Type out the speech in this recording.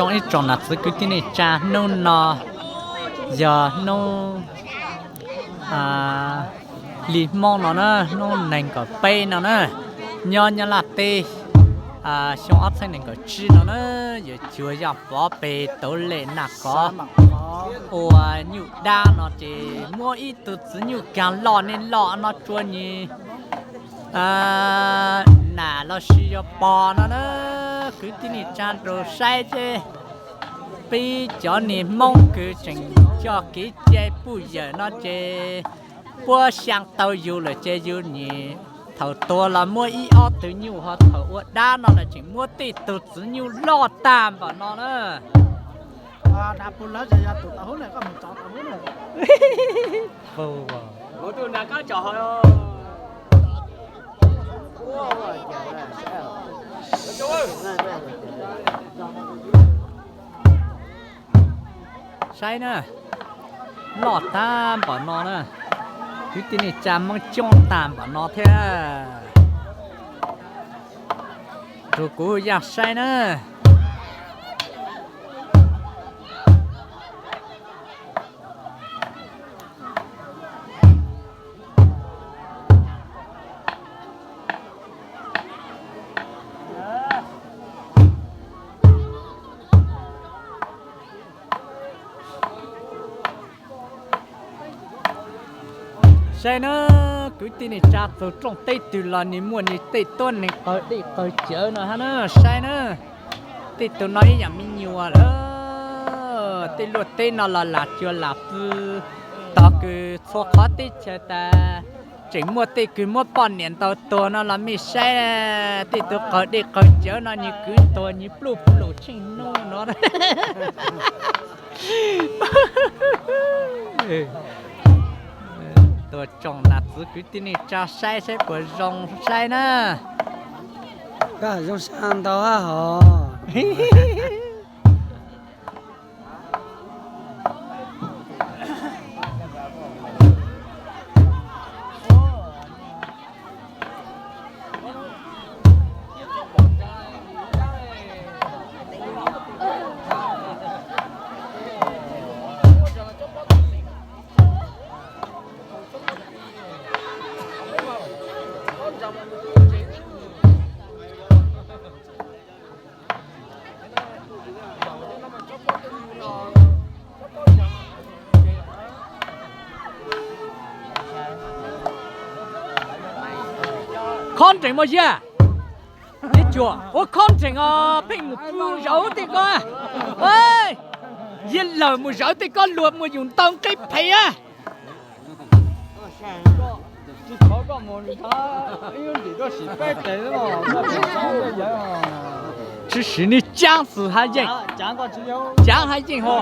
Zoo ib tsoom nam txiv kwv tij neej tsa, hnub no yog hnub hli Hmoob no na, hnub nees nkaum peb no na, nyob Nyab Laj teb, xyoo ob txhiab nees nkaum tsib no na, yuav cuag Yaj Pov pem Tauv Lem Naj Kov ua nyuj dab no ces muab ib tug txiv nyuj kag loj nej loj no tsua nyis nam los sis yog pog no na, kwv tij neej tsa nrog saib seb peb cov niag Hmoob kws tseem coj kev cai puj yawm no ces puab xyaa tau yus lawm ces yus nyis thaum tuag los muab ib ob tug nyuj, ho thaum ua dab no los tseem muab tej tug txiv nyuj loj tag npaum no na. Saib na, loj tag npaum no na, kwv tij neej tsa Hmoob coob tag npaum no thiab. Rau kuv yaj saib na. Saib na, kwv tij neej tsa txug rooj teb twg los nws muaj nws tej tuab neeg qaug dej qaug cawv no hab na, saib na. Tej tug no ib yaam me nyuam lawm, tej luaj teb no los lam cuag lam pw, tog kws txhua qhov teb chaws tas, tseem muaj tej kws muab poj niam ntaus tuag no los mej saib, tej tug qaug dej qaug cawv no nws kwv tuag nws pluj plum tsheej nub no. Tuam tsoom nam txiv kwv tij neej tsa saib saib puas zoo saib na. Koj zoo sab ntau hab hos. Khob nrees mog Yias, Yias Cuam, ua khob nrees os, pheej mus pw zawv tej ko. Yias lawm mus zawv tej ko luag muaj yus ntau nqe phem a. Tsis siv nws caab xwb hab yeej, caab hab yeej ho.